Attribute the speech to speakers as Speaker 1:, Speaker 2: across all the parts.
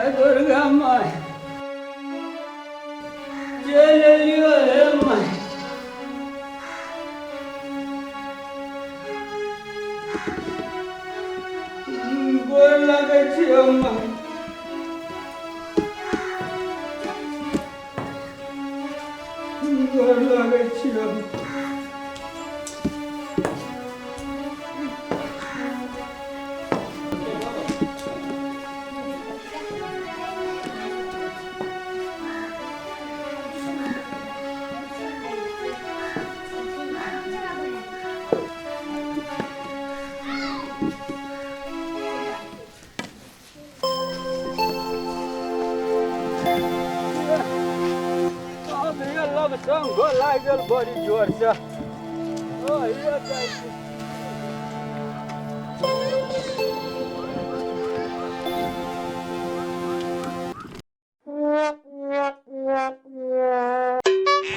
Speaker 1: हे दुर्गा माय, चलि एलियो hey my. गोर लगै छियौ माय। गोर लगै छियौ। लब संग लागल बड़ी जोर से। ओ ये जाइ छी।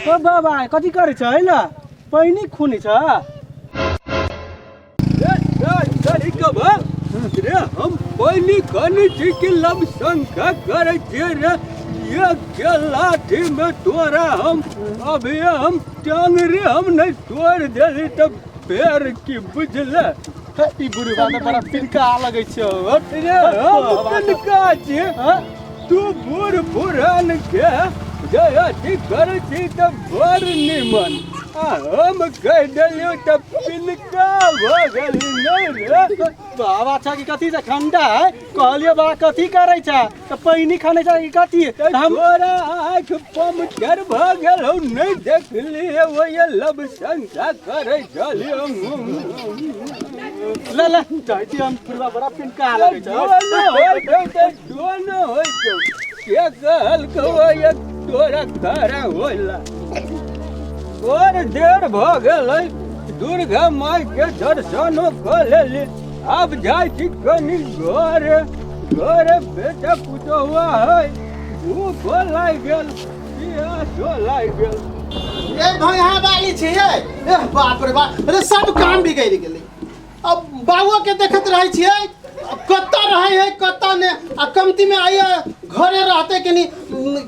Speaker 2: ओ बाबा, कथी करै छ? है ल, पानि खुनै छ।
Speaker 1: रे, हम पानि खनै छी कि लब शंका करै छियै रे? ये के लाठी में तोरा हम अभी हम टांग रे, हम नहीं तोड़ देली तऽ फेर की बुझले?
Speaker 2: हे, ई बुढ़वा तऽ बड़ा पिनका लगै छै। हट।
Speaker 1: रे, हम पिनका छी?
Speaker 2: हाँ?
Speaker 1: तू बूढ़ पुरान के जे अथी करै छी तऽ बड़ निमन, आ हम कहि देलियौ तऽ पिनका भऽ गेली नहि रे?
Speaker 2: बाबा छ कि कथी छै खंडा है? कहलियो बाबा, कथी करै छ? तऽ पानि खानै छ कि कथी?
Speaker 1: तऽ
Speaker 2: हम
Speaker 1: तोरा आँखि पमचर भऽ गेल हौ, नहि देखलियै ओहि लब शंका करै छलियौ।
Speaker 2: ल ल, जाइ छी हम। बुढ़वा बड़ा पिनका लगै छ।
Speaker 1: डोन होइ छौ तऽ डोन होइ छौ। के कहलकौ ये तोरा खड़ा होला? बड़ देर भऽ गेलै, दुर्गा माय के दर्शनो कऽ लेली। आब जाइ छी कनि घरे। घरे बेटा पुतोहुआ है, भूखो लागि गेल, पियासो लागि गेल।
Speaker 3: ए भैया वाली छी ये। ए बाप रे बाप रे, सब काम बिगड़ गेलै। अब बाबुआ के देखत रहै छियै, कत्ता रहै है कत्ता ने। आ कमती में आइए घरे रहते कनी,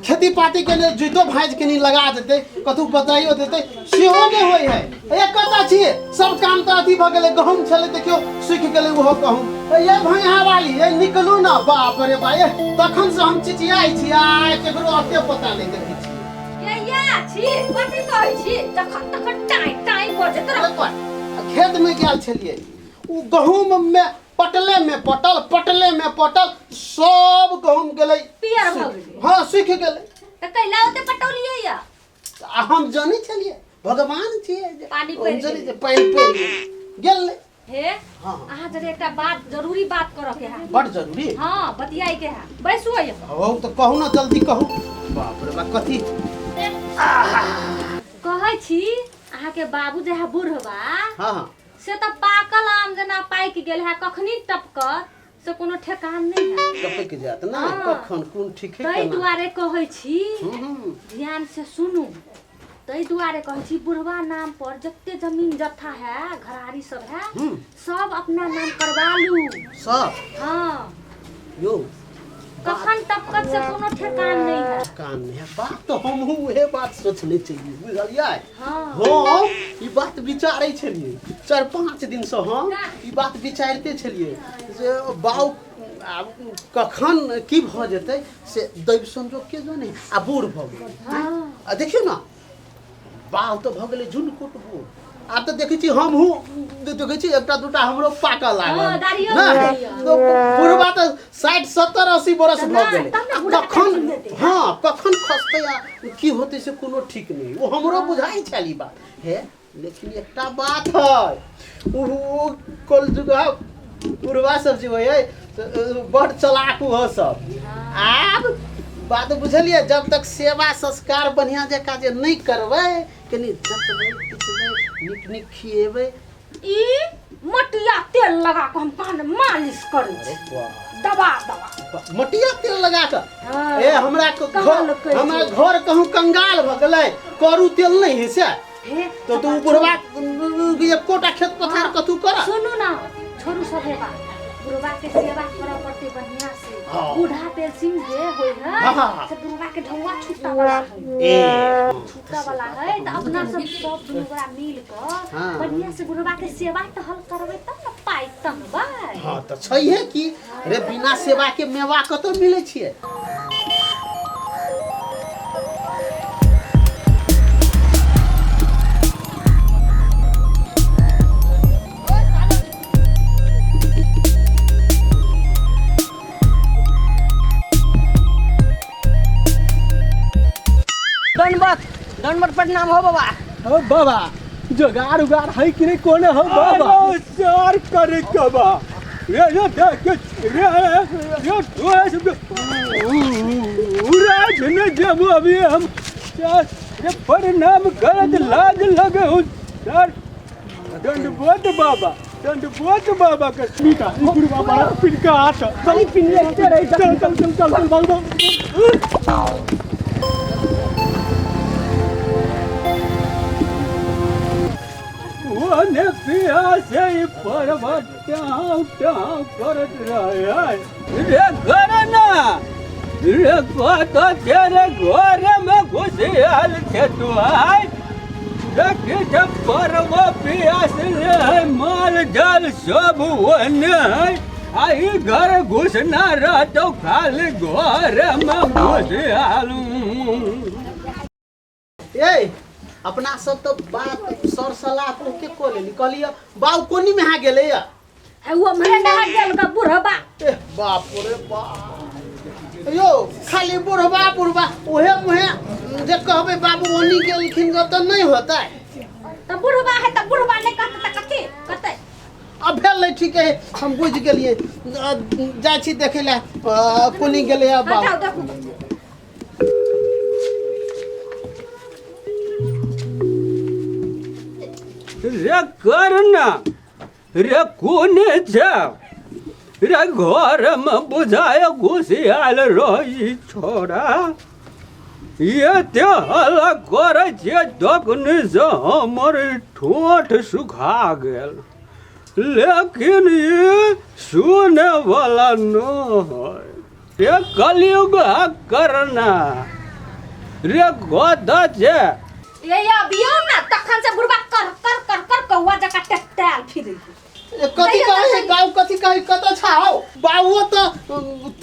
Speaker 3: खेती पाती के लिए जुतो भाँज कनी लगा देते, कतहु बताइयो देते, सेहो नहि होइ है। ए कत्ता छियै? सब काम तऽ अथी भऽ गेलै। गहूम छलै, देखियौ सूखि गेलै ओहो गहूम। ए भैया वाली, ए निकलू ना। बाप रे बा, ए तखन से हम चिचियाइ छी आ केकरो अते पता नहि। देखै छी
Speaker 4: या छी, कथी कहै छी? जखन तखन टाइ टाइ बजैत रह।
Speaker 3: खेत में गेल छलियै, ओ गहूम में पटले में पटल, पटले में पटल, सब गहूम गेलै
Speaker 4: पियर भऽ गेलै।
Speaker 3: हाँ, सूखि गेलै।
Speaker 4: तऽ कैला ओते पटौलियै या?
Speaker 3: आ हम जनै छलियै भगवान छियै जे
Speaker 4: पानि
Speaker 3: हम
Speaker 4: पड़ि
Speaker 3: जनै
Speaker 4: गेलै।
Speaker 3: छियै, पानि पड़ि गेलै।
Speaker 4: हे।
Speaker 3: हाँ।
Speaker 4: अहाँ जरे एकटा बात, जरूरी बात करऽ के है।
Speaker 3: बड जरूरी?
Speaker 4: हाँ, बतियाई के है। बैसू है।
Speaker 3: हो तऽ कहू ने, जल्दी कहू। बाप रे बाप, कथी?
Speaker 4: कहै छी, अहाँके बाबू जे है बुढ़वा,
Speaker 3: हाँ हाँ
Speaker 4: से तऽ पाकल आम जेना पाकि गेल है। कखनी टपकत से कोनो ठेकान नहीं है।
Speaker 3: टपकि जायत ना।
Speaker 4: हाँ।
Speaker 3: कखन कोन ठीक है
Speaker 4: ताहि
Speaker 3: केना।
Speaker 4: दुआरे कहै छी,
Speaker 3: हम्म।
Speaker 4: ध्यान से सुनू। ताहि दुआरे कहै छी, बुढ़वा नाम पर जते जमीन जत्था है, घरारी सब है, सब अपना नाम करवा लू।
Speaker 3: सब?
Speaker 4: हाँ।
Speaker 3: यो।
Speaker 4: कखन टपकत से कोनो ठेकान नहीं है।
Speaker 3: कान नहीं है। बात तऽ हमहूँ उहे बात सोचने छलियै, बुझलियै?
Speaker 4: हाँ।
Speaker 3: हम ई बात विचारै छलियै 4-5 दिनसँ। हम ई बात विचारिते छलियै जे बाउ आब कखन की भऽ जेतै से दैव संजोग के जाने। आ बूढ़ भऽ गेलै।
Speaker 4: हाँ।
Speaker 3: आ देखियौ ने, बाउ तऽ भऽ गेलै झुनकुट बूढ़। आब तऽ देखै छी, हमहूँ देखै छी एकटा दूटा हमरो पाकऽ लागल।
Speaker 4: हाँ, दाढ़ियो
Speaker 3: नहि,
Speaker 4: भऽ गेलैए।
Speaker 3: तऽ बुढ़बा तऽ 60, 70, 80 बरस
Speaker 4: तऽ
Speaker 3: भऽ
Speaker 4: नहि,
Speaker 3: गेलै।
Speaker 4: तब ने
Speaker 3: आ
Speaker 4: बुढ़ापा
Speaker 3: कखन
Speaker 4: टेंशन देतै।
Speaker 3: हाँ, कखन खसतै आ की होतै से कोनो ठीक नहि। ओ हमरो बुझाइ छल ई बात हे। लेकिन एकटा बात है, ओ कलजुगा बुढ़वा सब जे होइ है से, बड़ चलाक ओहो सब। आब बात बुझलियै, जब तक सेवा संस्कार बढ़िआँ जकाँ जे नहि करबै, कनि जतबै पिटबै, नीक नीक खिएबै।
Speaker 4: ई मटिया तेल लगा के हम कान मालिश करै छी दबा दबा।
Speaker 3: मटिया तेल लगा कऽ?
Speaker 4: हाँ।
Speaker 3: ए हमरा
Speaker 4: कहाँ
Speaker 3: घर
Speaker 4: लोक कहै
Speaker 3: हमरा
Speaker 4: छै?
Speaker 3: घर कहूँ कंगाल भऽ गेलै, करू तेल नहि है से?
Speaker 4: हे।
Speaker 3: तो तू बुढ़वा एकोटा खेत पथार कथू कर।
Speaker 4: सुनू ना, छोड़ू सब बात। बुढ़वा के सेवा करऽ पड़तै बढ़िया से।
Speaker 3: हाँ।
Speaker 4: बूढ़ा पेंशन जे होय है
Speaker 3: हाँ, हाँ, हाँ।
Speaker 4: से बुढ़वा के ढौआ छुट्टा वाला है।
Speaker 3: ए
Speaker 4: छुट्टा वाला है तऽ अपना सब सब दुनू गोरा मिल कऽ
Speaker 3: हाँ।
Speaker 4: बढ़िया से बुढ़वा के सेवा टहल करबै तब ने पाइ तंगबै।
Speaker 3: हाँ तऽ छैहे की रे, बिना सेवा के मेवा कतऽ मिलै छियै?
Speaker 5: दंडवत दंडवत, प्रणाम हो बाबा।
Speaker 2: हो बाबा, जोगार उगार है कि नहीं कोने हो बाबा?
Speaker 1: सर करे के बा रे रे देख रे रे तो उरा झने जब अभी हम सर रे प्रणाम करत लाज लगे हो सर। दंडवत बाबा, दंडवत बाबा के
Speaker 2: मीठा ई बुढ़वा बड़ा पिनका आट
Speaker 5: खाली पिनले रहे।
Speaker 2: चल चल चल चल चल भाग भाग।
Speaker 1: ओने पिया से पर्वत टाव टाव करत रहे रे करना रे को तो तेरे घर में घुसियाल छे तू आय देखी जब पर्व पियास ले है माल जाल सब ओने है आई घर घुसना रहतो खाली घर में घुसियाल।
Speaker 3: ए अपना सब तो बात सर सलाह के को लेली, कहलिए बाऊ कोनी में हा गेलै या?
Speaker 4: है वो मरे नहा गेल का बुढ़वा।
Speaker 3: ए बाप रे बाप, यो खाली बुढ़वा बुढ़वा ओहे मुहे जे कहबै बाबू ओनी गेलखिन ग तऽ नहि होतै।
Speaker 4: तऽ बुढ़वा है तऽ बुढ़वा नहि कहतै तऽ कथी कहतै?
Speaker 3: अब भेल नहीं, ठीक है हम बुझि गेलियै। जाइ छी देखै लए कोनी गेलै या
Speaker 4: हाँ,
Speaker 3: बाबू।
Speaker 4: जाउ देखू।
Speaker 1: रे करना रे कोने छे रे घर में बुझाय घुसियाल रही छोड़ा ये ते हल्ला करै छियै तखने से हमर ठोंठ सुखा गेल, लेकिन ई सुने वाला न है। रे कलयुग है करना रे गोदा छे।
Speaker 4: ए अबियौ ने तखन से बुढ़वा कर कर कर कर कौआ जकाँ टेटायल फिरै है।
Speaker 3: ए, कथी कहै है गाँव, कथी कहै कतऽ छाओ बाबुओ तऽ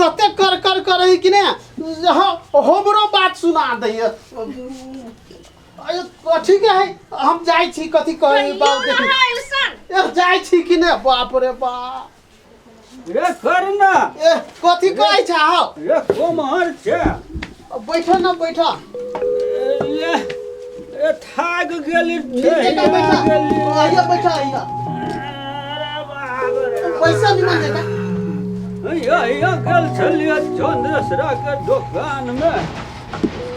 Speaker 3: तते कर कर करै कि ने हाँ हमरो बात सुना दैय। ठीक है हम जाइ छी, कथी कहै बाबू
Speaker 4: कहियौ
Speaker 3: देखी।
Speaker 4: ने ऐसन।
Speaker 3: ए जाइ छी कि ने? बाप रे बाप।
Speaker 1: रे करना
Speaker 3: ए कथी कहै छाओ?
Speaker 1: रे कोमहर छे?
Speaker 3: बैठ न बैठ।
Speaker 1: ले ए थाक गेली।
Speaker 3: नीचे का बैठ, आइया बैठ आइया पैसा निमन जका।
Speaker 1: या या गेल छलियै चंद्रसरा के दुकान में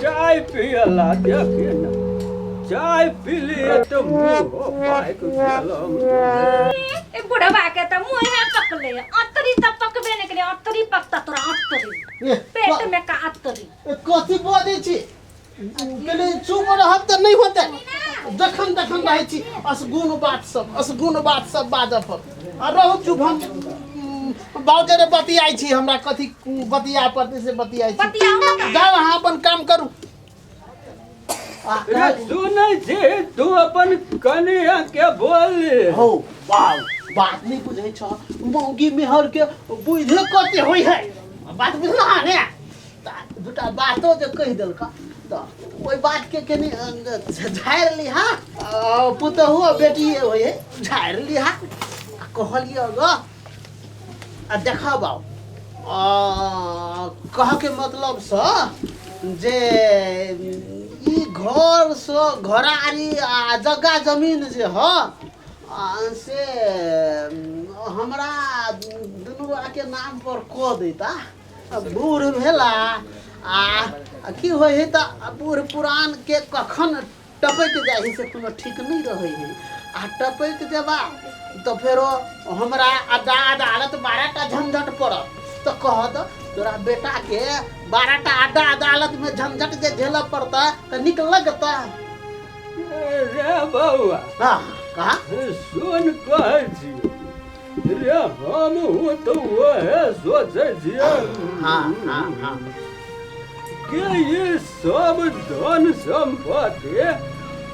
Speaker 1: चाय पियला, देखिए न चाय पीलिए तो मुँह पाकि गेल।
Speaker 4: ए बुढ़वा के तऽ मुँहे पकले अतरी तऽ पकबे नहि केलै, अतरी पकता तोरा अतरी
Speaker 3: ए,
Speaker 4: पेट में का अतरी।
Speaker 3: ए, कथी बजै छी? कनि चुप रहब तऽ नहि होतै। जखन तखन रहै छी असगुन बात सब, असगुन बात सब बाजऽ पर आ रहू चुप। हम बाबू जरे बतियाइ छी, हमरा कथी बतिया पड़तै से बतियाइ छी।
Speaker 4: बतियाउ ने तऽ।
Speaker 3: जाउ अहाँ अपन काम करू। आ,
Speaker 1: रे सुनै छी तू अपन कनिया के बोली।
Speaker 3: हौ बाउ बात नहि बुझै छ, मौगी मेहर के बुझे कते होइ है बात बुझल ने? तऽ दूटा बातो जे कहि देलक तऽ ओहि बात के कनि झाड़ि लिहा, पुतहु आ बेटी होइ है झाड़ि लिहा। आ कहलियै ग आ देखा बाउ, कहके मतलब सँ जे ई घर सँ घरारी आ जग्गा जमीन जे ह से हमरा दुनू गोटाके नाम पर कऽ दैता। बूढ़ भेला आ की होइ है तऽ बूढ़ पुरान के कखन टपकि जाइ है से कोनो ठीक नहि रहै है। आ टपकि जेबा तऽ फेरो हमरा अदालत 12टा झंझट पड़त। तऽ कहत तोरा बेटा के 12टा अड्डा अदालत में झंझट जे झेलऽ पड़तै तऽ नीक लगतै?
Speaker 1: रे बौआ।
Speaker 3: हाँ कहा।
Speaker 1: सुन कहै छी रे हमहूँ तऽ वएह सोचै छियै।
Speaker 3: हाँ हाँ हाँ
Speaker 1: के ई सब धन सम्पत्ति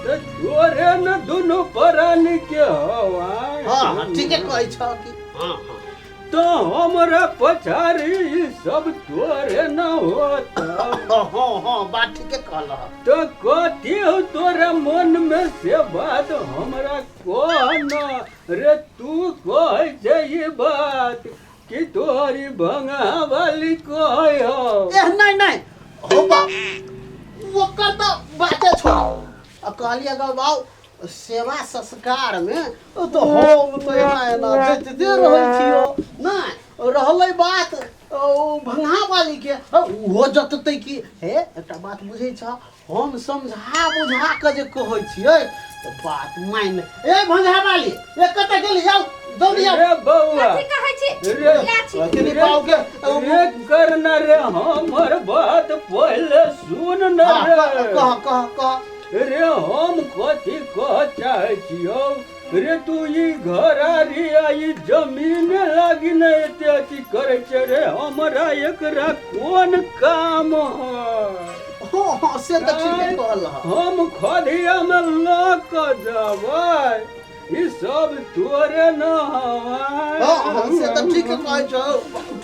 Speaker 1: तऽ तोरे ने दुनू प्राणी के हवा।
Speaker 3: हाँ हाँ ठीके कहै छह कि। हाँ हाँ
Speaker 1: तो हमरा पछाड़ी ई सब तोरे न होता।
Speaker 3: हाँ हाँ बात ठीके कहलह।
Speaker 1: तो कथी हो तोरा मन में से बात हमरा कह न रे। तू कहै छै ई बात कि तोरी भंगा वाली कहै हो?
Speaker 3: एह नहीं नहीं हो बा ओकर तो बाते छोड़। आ कहलिए गो बाबू सेवा संस्कार में ओ तो हम तो एना एना जैते रहै छियो। नहीं रहलै बात ओ भंगा वाली के ओहो जततै कि। हे एकटा बात बुझै छ, हम समझा बुझा के जे कहै छियै तऽ बात मान। ए भंगा वाली ए कतऽ गेली? जाउ दौड़ी आउ।
Speaker 1: रे बौआ
Speaker 4: कथी कहै छी?
Speaker 1: रे
Speaker 4: इएह छी।
Speaker 3: कनी बाबू के
Speaker 1: रे करना रे हमर बात पहिले सुन न
Speaker 3: हाँ,
Speaker 1: रे।
Speaker 3: कह कह कह।
Speaker 1: रे हम कथी कह चाहै छियौ रे, तू ई घरारी आ ई जमीन लागी ने एते अथी करै छै रे, हमरा एकरा कोन काम है?
Speaker 3: हाँ हाँ से तऽ ठीके कहलह।
Speaker 1: हम खदिया में लऽ कऽ जेबै, ई सब तोरे न हवा।
Speaker 3: हाँ हाँ से तऽ ठीके कहै छौ।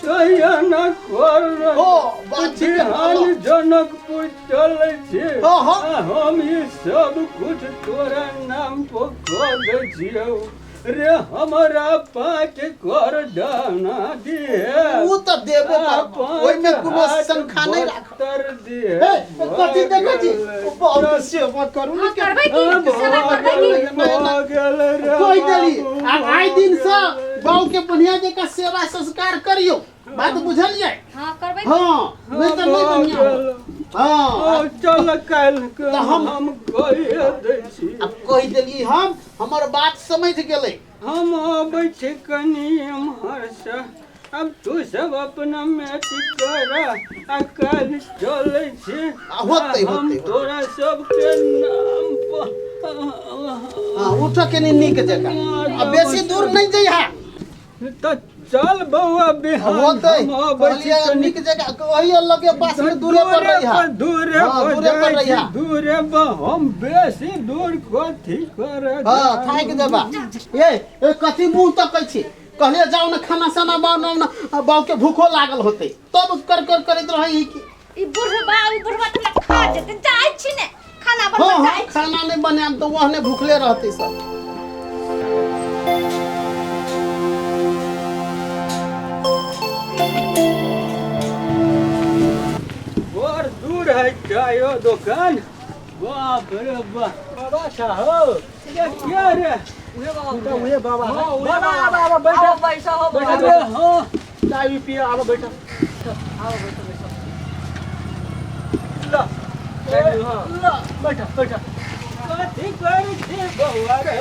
Speaker 1: तहिया न कर
Speaker 3: हो बात ठीके
Speaker 1: बिहान
Speaker 3: कहलह।
Speaker 1: जनकपुर चलै छी।
Speaker 3: हाँ हाँ
Speaker 1: आ हम ई सब कुछ तोरा नाम पर कऽ दै छियौ रे, हमरा 5 कर दाना दिहे।
Speaker 3: उ तऽ देबे
Speaker 1: आ
Speaker 3: करब, ओहिमे
Speaker 1: 5
Speaker 3: कोनो
Speaker 1: हाथ
Speaker 3: शंका नहि राखब।
Speaker 1: बस्तर दिहे।
Speaker 3: हे कथी देखै छी? बहुत सेवा करू
Speaker 4: हाँ
Speaker 3: ने के
Speaker 4: करबै की? सेवा करबै की?
Speaker 1: भऽ गेल रे
Speaker 3: कहि देली।
Speaker 1: बाबू,
Speaker 3: आ आइ दिन से
Speaker 1: भऽ
Speaker 3: बाबू के बढ़िया जकाँ सेवा संस्कार करियौ, बात बुझलियै?
Speaker 4: हाँ करबै की?
Speaker 3: हाँ नहीं तऽ नहीं बढ़िया होत। हाँ
Speaker 1: ओ चल काल्हि के
Speaker 3: तऽ
Speaker 1: हम कहिए दै छी।
Speaker 3: आब कहि देलियै हम, हमर बात समझ गेलै।
Speaker 1: हम अबै छी कनी एम्हरसँ, आब तू सब अपना में अथी कर आ काल्हि चलै छी।
Speaker 3: आ होतै,
Speaker 1: आ हम
Speaker 3: होतै, होतै।
Speaker 1: तोरा सबके नाम पर
Speaker 3: हाँ उठ कनी नीक जकाँ, आ बेसी दूर नहीं जइहा।
Speaker 1: तऽ चल बौआ बिहान
Speaker 3: होतै
Speaker 1: हम अबै छी
Speaker 3: कहलियै
Speaker 1: कनी।
Speaker 3: नीक जकाँ ओहियो लगे पास में दूरे पर रहिहा।
Speaker 1: दूरे
Speaker 3: हाँ,
Speaker 1: पर
Speaker 3: दूरे पर
Speaker 1: जाइ छी,
Speaker 3: रहिहा।
Speaker 1: दूरे पर हम बेसी दूर कथी करे
Speaker 3: हाँ थाकि देबा। ए ए कथी मुँह तकै छी? कहलियै जाउ ने खाना साना बनाउ ने, बाबू के भूखो लागल होतै, तब कर कर करैत रहै कि।
Speaker 4: ई बुढ़बा ई बुढ़बा तऽ हमरा खा जेतै। जाइ छी ने खाना
Speaker 3: हाँ
Speaker 4: बनबै
Speaker 3: हाँ
Speaker 4: जाइ छी।
Speaker 3: खाना नहीं बनायब तऽ ओहने भूखले रहतै सब।
Speaker 1: बड़ दूर है चायो दुकान। बाप रे बाप।
Speaker 2: बाबा छा हो।
Speaker 1: ये क्या रे?
Speaker 5: उहे बाबा।
Speaker 2: तऽ उहे बाबा है।
Speaker 5: हाँ, उहे
Speaker 2: बाबा
Speaker 5: बाबा।
Speaker 2: आबा आबा बैठ।
Speaker 5: आओ पैसा हो बाबा।
Speaker 1: अरे हाँ
Speaker 2: चाय भी पिए आबा बैठ।
Speaker 5: आओ बैठो बैठो।
Speaker 2: ल ल बैठ बैठ।
Speaker 1: कथी करै छी बौआ रे?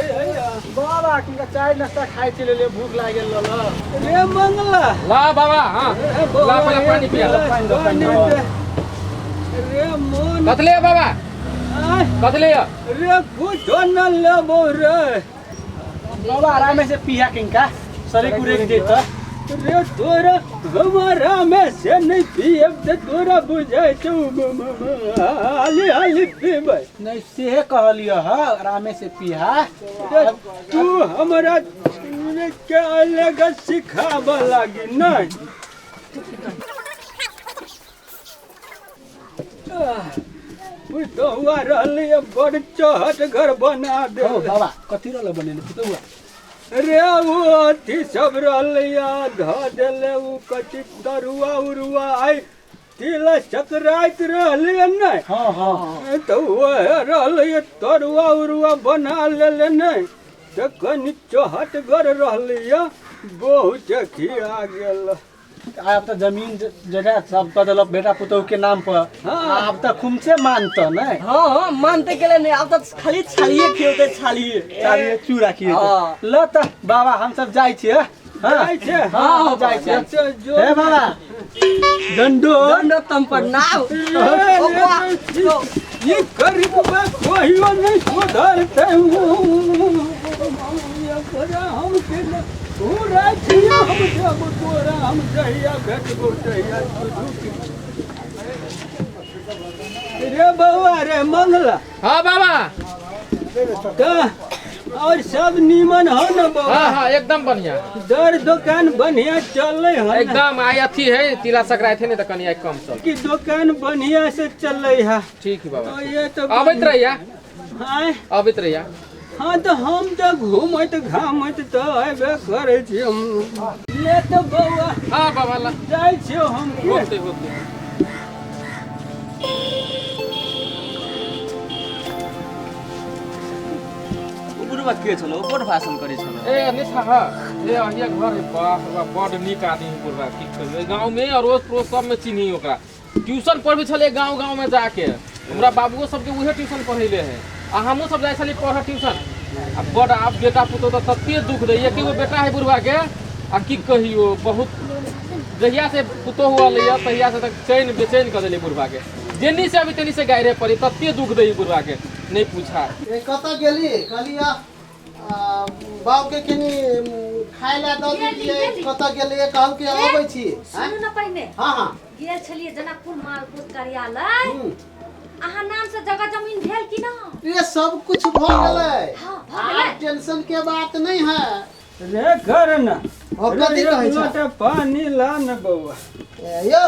Speaker 2: बाबा किनका चाय नाश्ता खाइ छी ले, भूख लागि गेल ल।
Speaker 1: रे मंगला
Speaker 6: ला बाबा। हाँ
Speaker 1: रे बौआ,
Speaker 6: ला पहिले पानी पिया।
Speaker 2: पानी दो, पानी
Speaker 1: पानी
Speaker 2: दो।
Speaker 1: दे। रे मोन
Speaker 6: कथी ले बाबा?
Speaker 1: आय,
Speaker 6: कथी ले?
Speaker 1: रे कुछो न लेबो रे।
Speaker 2: बाबा आराम से पिया किनका शरीर कुरेक देत।
Speaker 1: रे तोरा हमारा में से नहीं पियब तऽ तोरा बुझाइ छौ हाली हाली पीबै।
Speaker 2: नहीं सेहे कहलियो ह, आरामे से पिया।
Speaker 1: रे तू हमरा के अलग सिखाबऽ लागी नहीं। पुतहुआ रहलै बड़ चहट घर बना दे।
Speaker 2: हो बाबा कथी रहल बनेने पुतहुआ?
Speaker 1: रे ओ अथी सब रहलै धऽ देले उ कथी तरुआ उरुआ आइ तिल चकराइत रहलै नहि।
Speaker 2: हाँ हाँ
Speaker 1: तऽ वएह रहलै तरुआ उरुआ बना लेले नहि तऽ कनि चहटगर रहलै बहुत खिया गेल।
Speaker 2: आब तऽ जमीन जगह सब बदलब बेटा पुतोह के नाम पर।
Speaker 1: हाँ।
Speaker 2: आब तऽ खुमसे मानत नहीं।
Speaker 5: हाँ हाँ मानते गेले नहीं, आब तऽ खाली छालिए खियौते छालिए।
Speaker 2: चालिए चूड़ा खिएते।
Speaker 5: हाँ।
Speaker 2: ल तऽ बाबा हम सब जाइ छियै। हाँ
Speaker 1: जाइ छै।
Speaker 2: हाँ हम जाइ छियै।
Speaker 1: अच्छा, जो
Speaker 2: हे बाबा डंडो
Speaker 5: दंड तम पर नाव।
Speaker 1: रे, रे, ई गरीबवा कहियो नहीं सुधरतै। एकरा हम के पूरा छियो हम देबो तोरा, हम जहिया भेटबो तहिया झुक। रे बौआ रे मंगला।
Speaker 6: हाँ बाबा।
Speaker 1: तऽ और सब नीमन हो न बौआ?
Speaker 6: हाँ हाँ एकदम बढ़िया।
Speaker 1: दर दुकान बढ़िया चले है ना?
Speaker 6: एकदम। आई अथी है तिला संक्रांति है ने, तऽ कनि आई कम चल।
Speaker 1: कि दुकान बढ़िया से चले है।
Speaker 6: ठीक है बाबा।
Speaker 1: तो ये तो
Speaker 6: अबैत रहिया।
Speaker 1: आँय?
Speaker 6: अबैत रहिया।
Speaker 1: हाँ तऽ हम तऽ घूमैत घामैत तऽ अयबे करै छी हम। ले तऽ बौआ।
Speaker 6: हाँ बाबा ला।
Speaker 1: जाइ छियौ हम की?
Speaker 6: होते होते।
Speaker 5: ओ बुढ़बा के छलो? ओ बड़ भाषण करै छलो।
Speaker 6: ए नहीं था। हाँ ए अहिया घर है। बाप रे बाप, बड़ नीक आदमी है बुढ़बा, की कहियो। गाँव में अड़ोस पड़ोस सब में चिन्ही ओकरा। ट्यूशन पढ़बै छलै गाँव गाँव में जाके। हमरा बाबुओ सबके उहे ट्यूशन पढ़ैले है आ हमहूँ सब जाइ छलियै पढ़ऽ ट्यूशन। आ बड़ आब बेटा पुतोह तऽ तते दुख दैये। एक एगो बेटा है बुढ़बा के आ की कहियो, बहुत जहिया से पुतोह अलैया तहिया से तक चैन बेचैन कऽ देलै बुढ़बा के। जेनी से अभी तेनी से गायरे पड़ी, तते दुख दै बुढ़बा के, नहीं पूछा।
Speaker 3: ए कतऽ गेली? कहलियै बाबू के कनि खाय लए दऽ
Speaker 4: गेली,
Speaker 3: दितियै।
Speaker 4: गेली।
Speaker 3: कतऽ गेलियै? कहलकै अबै छी।
Speaker 4: सुनू ने पहिने।
Speaker 3: हाँ हाँ।
Speaker 4: गेल छलियै जनकपुर मालपुर कार्यालय। अहाँ नाम से जगह जमीन भेल कि ना?
Speaker 3: ये सब कुछ भऽ गेलै।
Speaker 4: हाँ, भऽ गेलै।
Speaker 3: आब टेंशन के बात नहीं है।
Speaker 1: रे कर न।
Speaker 3: ओ कथी
Speaker 1: रे,
Speaker 3: कहै
Speaker 1: एक
Speaker 3: छ?
Speaker 1: लोटा पानी ला न बौआ।
Speaker 3: ए, यौ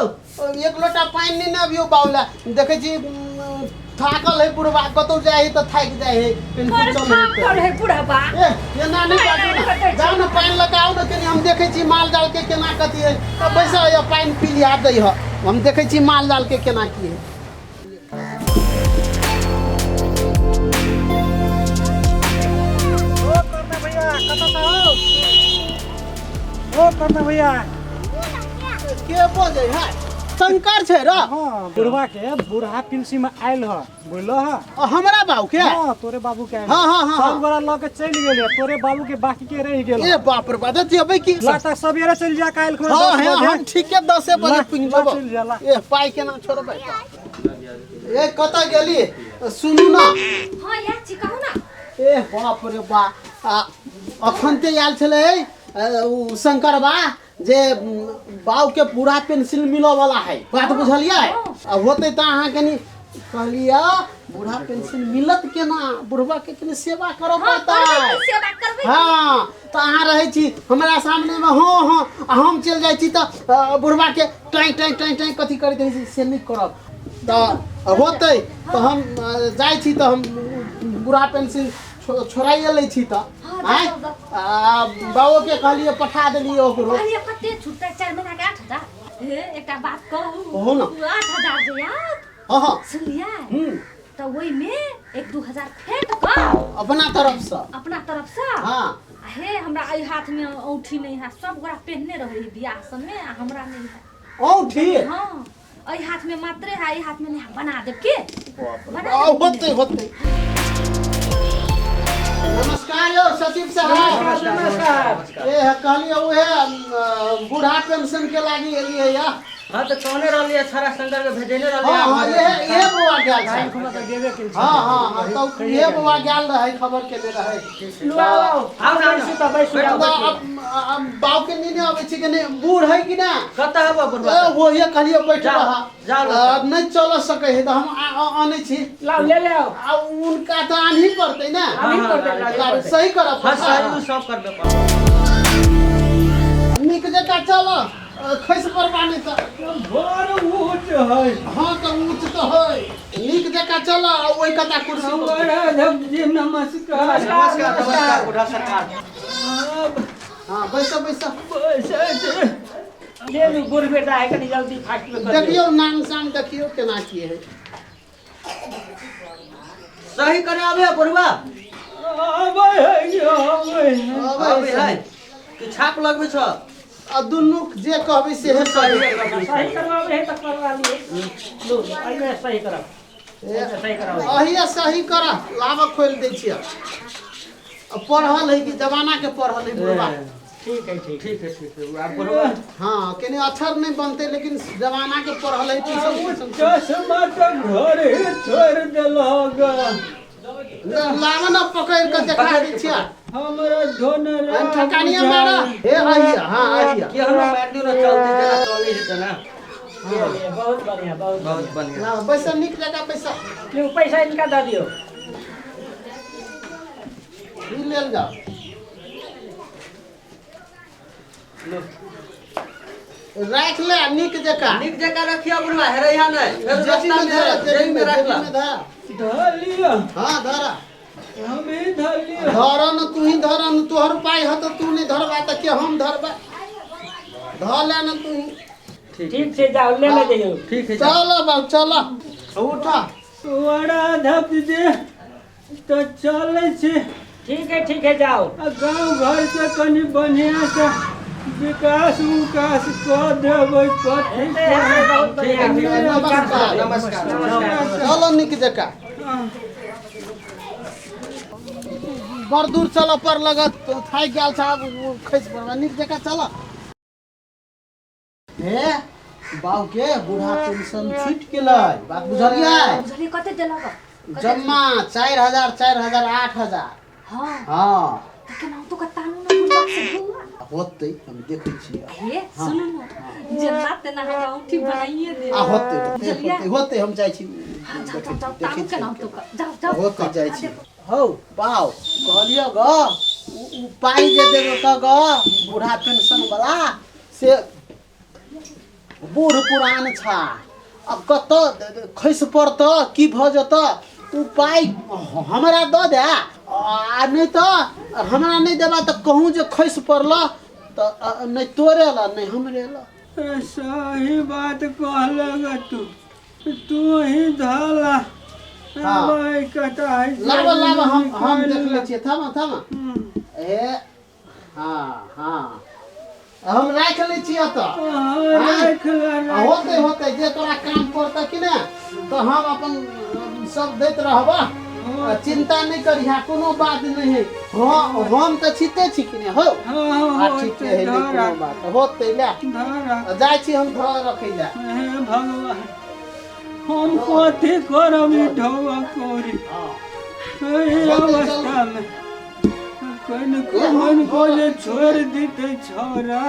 Speaker 3: एक लोटा पानि नहि ने अबियौ बाबूला। देखै छी थाकल है बुढ़बा, कतौ जाइ है तऽ थाकि जाइ है। कनि
Speaker 4: बड़
Speaker 3: चल है
Speaker 4: थाकल है बुढ़बा।
Speaker 3: ए एना नहि बाजू ने। जाउ ने पानि लऽ कऽ आउ ने कनि, हम देखै छी माल जाल के केना कथी है। तऽ बैसल है पानि पी लिया दै ह, हम देखै छी माल जाल के केना की है।
Speaker 2: ओ करना भैया कतऽ से हो? ओ करना भैया।
Speaker 3: के बजै है? शंकर छै र।
Speaker 2: हाँ बुढ़वा के बूढ़ा पिलसी में आयल ह, बुझलो ह?
Speaker 3: आ, हमरा बाबू के?
Speaker 2: हाँ तोरे बाबू के आयल।
Speaker 3: हाँ, हाँ, हाँ,
Speaker 2: सब
Speaker 3: हाँ।
Speaker 2: गोरा लऽ के चलि गेल, तोरे बाबू के बाकी के रहि गेल।
Speaker 3: ए बाप रे बाप, जेबै की?
Speaker 2: ला तऽ सबेरे चलि जा काल्हि खुना।
Speaker 3: हाँ
Speaker 2: 10
Speaker 3: हाँ
Speaker 2: बजे।
Speaker 3: हम ठीके 10 बजे
Speaker 2: ला,
Speaker 3: पुनि
Speaker 2: ला,
Speaker 3: जेबो।
Speaker 2: चलि जा, ला।
Speaker 3: ए पाइ केना छोड़बै? ए कतऽ गेली? सुनू ना।
Speaker 4: हाँ यार छी कहू ना।
Speaker 3: ए बाप रे बा, अखन ते आयल छलै उ शंकर बा जे बाबू के पूरा पेंसिल मिलऽ वाला है, बात बुझलियै? आ होतै तऽ अहाँ कनि कहलियै बूढ़ा पेंसिल मिलत केना, बुढ़बा के कनि सेवा करऽ
Speaker 4: हाँ
Speaker 3: पड़तै।
Speaker 4: करबै की, सेवा करबै।
Speaker 3: हाँ तऽ अहाँ रहै छी हमरा सामनेमे, हँ हँ, आ हम चलि जाइ छी तऽ बुढ़बा के टाँइ टाँइ टाँइ टाँइ कथी करैत रहै छी, से नहि करब तऽ होतै। तऽ हम जाइ छी तऽ हम बूढ़ा पेंसिल छोड़ाइए लै छी तऽ।
Speaker 4: हाँ,
Speaker 3: आँय?
Speaker 4: जाउ, जाउ।
Speaker 3: आ बाबो के कहलियै पठा देलियै ओकरो।
Speaker 4: कहलियै कते छुटतै 4 महीना के 8000। हे एकटा बात कहू?
Speaker 3: कहू ना।
Speaker 4: उ 8000 जे आयत,
Speaker 3: हाँ हाँ।
Speaker 4: सुनलियै?
Speaker 3: हूँ।
Speaker 4: तऽ ओहिमे 1-2 हजार फेंट कऽ
Speaker 3: अपना तरफसँ।
Speaker 4: अपना तरफसँ।
Speaker 3: हाँ।
Speaker 4: आ हे हमरा एहि हाथमे औंठी नहि है, सब गोरा पेहने रहै है बियाह सबमे आ हमरा नहि है
Speaker 3: औंठी?
Speaker 4: हाँ एहि हाथमे मात्रे है, एहि हाथमे नहि है। बना देब के? बना
Speaker 3: आ,
Speaker 4: देब।
Speaker 3: होतै होतै। नमस्कार यौ सचिव साहब।
Speaker 2: नमस्कार।
Speaker 3: ए कहलियै उहे बूढ़ा पेंशन के लागी एलियै या।
Speaker 5: हाँ तऽ कहने रहलियै छड़ा शंकर के भेजने रहलियै।
Speaker 3: हाँ हाँ इहे इहे बौआ गेल छै।
Speaker 2: खुना तऽ गेबे केल छै।
Speaker 3: हाँ हाँ हाँ तऽ इहे बौआ गेल रहै, खबर केने रहै।
Speaker 2: लू आउ आउ।
Speaker 5: आउ ना, आउ
Speaker 2: बैसू तऽ बैसू।
Speaker 3: तऽ अब बाबू के नीने अबै छै कि नहि? बूढ़ है कि ना?
Speaker 5: कतऽ हबऽ बुढ़बा?
Speaker 3: ए वही कहलियै बैठ
Speaker 5: जाउ,
Speaker 3: रह।
Speaker 5: जाउ लग।
Speaker 3: नहि चल सकै है तऽ हम आनै छी।
Speaker 2: लाउ ले ले आउ।
Speaker 3: आ उनका तऽ आनही पड़तै ने।
Speaker 2: आनही पड़तै, लाबे पड़तै।
Speaker 3: सही करऽ
Speaker 5: हाँ
Speaker 3: पड़तै।
Speaker 5: सही, उ सब करबे पड़तै।
Speaker 3: नीक जकाँ चल, खसि पड़बा नहि तऽ।
Speaker 1: बड़ ऊँच है।
Speaker 3: हाँ तऽ ऊँच तऽ है, नीक जकाँ चल। आ ओहि कता कुर्सी पर।
Speaker 1: राघव जी नमस्कार।
Speaker 5: नमस्कार नमस्कार बुढ़ा सरकार।
Speaker 3: हाँ बैसो बैसो।
Speaker 1: बैसै छी।
Speaker 2: ले लू बूढ़ बेटा है, कनी जल्दी फास्ट में कर।
Speaker 3: देखियौ नाम साम, देखियौ केना की है।
Speaker 5: सही करे अबे बुढ़वा?
Speaker 1: आबै है, आबै है।
Speaker 5: अबे है कि छाप लगबै छ?
Speaker 3: आ दुनू जे कहबै सेहे
Speaker 5: सही
Speaker 3: सही।
Speaker 2: सही करवावे है तऽ करवा लियै। लू एहिमे सही करब, एहिमे सही कराउ।
Speaker 3: अहिया सही कर, लाबऽ खोलि दै छियै। आ पढ़ल है कि जमाना के पढ़ल है बुढ़बा।
Speaker 2: ठीक है ठीक।
Speaker 5: ठीक है ठीक है आब बुढ़वा।
Speaker 3: हाँ कनि अक्षर नहीं बनते लेकिन जमाना के पढ़ल है, ट्यूशन ट्यूशन।
Speaker 1: चश्मा तऽ घर ही छोड़ि देलक।
Speaker 3: लाबऽ न पकड़ि कऽ देखा दै छियै।
Speaker 1: हमरा धोन
Speaker 3: ठकानिया मारा हे आइया हां आइया
Speaker 5: केहनो मारि दियौ ने चलतै जेना चलै छै तेना।
Speaker 7: बहुत बढ़िया, बहुत
Speaker 5: बहुत बढ़िया।
Speaker 3: ना पैसा निक जगह पैसा
Speaker 7: लिउ पैसा इनका दऽ दियौ।
Speaker 3: ई लेल जाओ। राख ले निक जका।
Speaker 5: नीक जकाँ रखियो बुढ़वा, हेरैहा नहि। फेर
Speaker 3: जेबी में
Speaker 5: रास्तामे
Speaker 3: धरा,
Speaker 5: जेबी में राख
Speaker 3: जेबी
Speaker 5: ला।
Speaker 3: में धरा।
Speaker 1: धलिया।
Speaker 3: हाँ धरा।
Speaker 1: हम ही धलिया।
Speaker 3: धरा न तू ही धरा न, तोहर पाई ह त तू नहीं धरबा त के हम धरबा। धर ले न तू ही।
Speaker 7: ठीक छै, जाउ ले ले जइयौ।
Speaker 5: ठीक है।
Speaker 3: चलो बाबू चलो उठा।
Speaker 1: वड़ा धप दे तो चलै छी।
Speaker 7: ठीक है ठीक है, जाओ।
Speaker 1: आ गाँव घर के कनि बढ़िया से विकास उकास कऽ देबै कथी।
Speaker 7: हेतै, हेतै, बहुत बढ़िया।
Speaker 5: ठीक है,
Speaker 3: नमस्कार
Speaker 5: नमस्कार नमस्कार।
Speaker 3: चलो निक जका। बड़ दूर चल पर लगत थाकि गेल छ, आब खसि पड़बा। निक जका चल। हे बाबू के बूढ़ा पेंशन छूटि गेलै, बात बुझलियै?
Speaker 4: बुझलियै। कते देलक?
Speaker 3: जम्मा 4000 4000 8000।
Speaker 4: हाँ।
Speaker 3: हाँ।
Speaker 4: तऽ केनाहितो कऽ तानू ने बुढ़वा से बौआ।
Speaker 3: होतै, हम देखै छियै।
Speaker 4: हे सुनू ने, जेना तेना हमरा औंठी बनाइए दे।
Speaker 3: आ होतै
Speaker 4: बुझलियै?
Speaker 3: होतै होतै, हम जाइ छी।
Speaker 4: हाँ, जाओ जाओ जाओ,
Speaker 3: देखै
Speaker 4: तानू
Speaker 3: छियै।
Speaker 4: केनाहितो कऽ, जाओ जाओ।
Speaker 3: होतै, जाइ छी। हौ बाउ कहलियौ ग, उ पाइ जे देबो तऽ ग बूढ़ा पेंशन वाला से बूढ़ पुरान छा, अब कतऽ खसि पड़तऽ की भऽ जेतऽ, उ पाइ हमरा दऽ दे, आ नहि तऽ हमरा नहि देबा तऽ कहूँ जे खसि पड़ल तऽ नहि तोरे लऽ नहि हमरे लऽ।
Speaker 1: सही बात कहलक तू, तू ही धला।
Speaker 3: हाँ। लाब लाब, हम देख लै छियै। थामा थामा। ए हाँ हाँ, हम राखि लै छियै तऽ।
Speaker 1: राख ले।
Speaker 3: होतै होतै, जे तोरा काम पड़तै कि ने तऽ हम अपन सब दैत रहबा, चिंता नहि करिहा, कोनो बात नहि है। हाँ हम तऽ छिते छी कि ने हौ।
Speaker 1: हाँ।
Speaker 3: आ ठीक है, नहि कोनो बात, होतै। ले
Speaker 1: धरा।
Speaker 3: जाइ छी हम धर रखै ले।
Speaker 1: हे भगवान, हम कथी करब ई ढौआ कौड़ी एहि अवस्था में? कनिको मनको जे छोड़ि दितै छौड़ा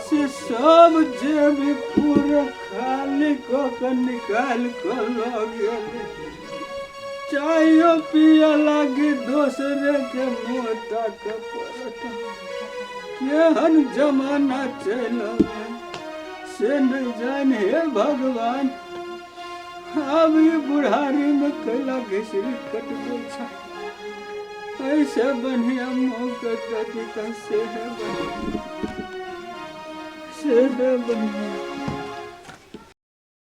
Speaker 1: से सब जेबी पूरा खाली कऽ के निकालि कऽ लऽ गेलै। चायो पिय लागी दोसरे के मुँह ताकऽ पड़त। केहन जमाना चलि अबै से नहि जानि। हे भगवान, आब ई बुढ़ारी में कैला घिसरी कटबै छै? ऐसे बढ़िया मौका दऽ दिता से है बढ़िया, से है बढ़िया।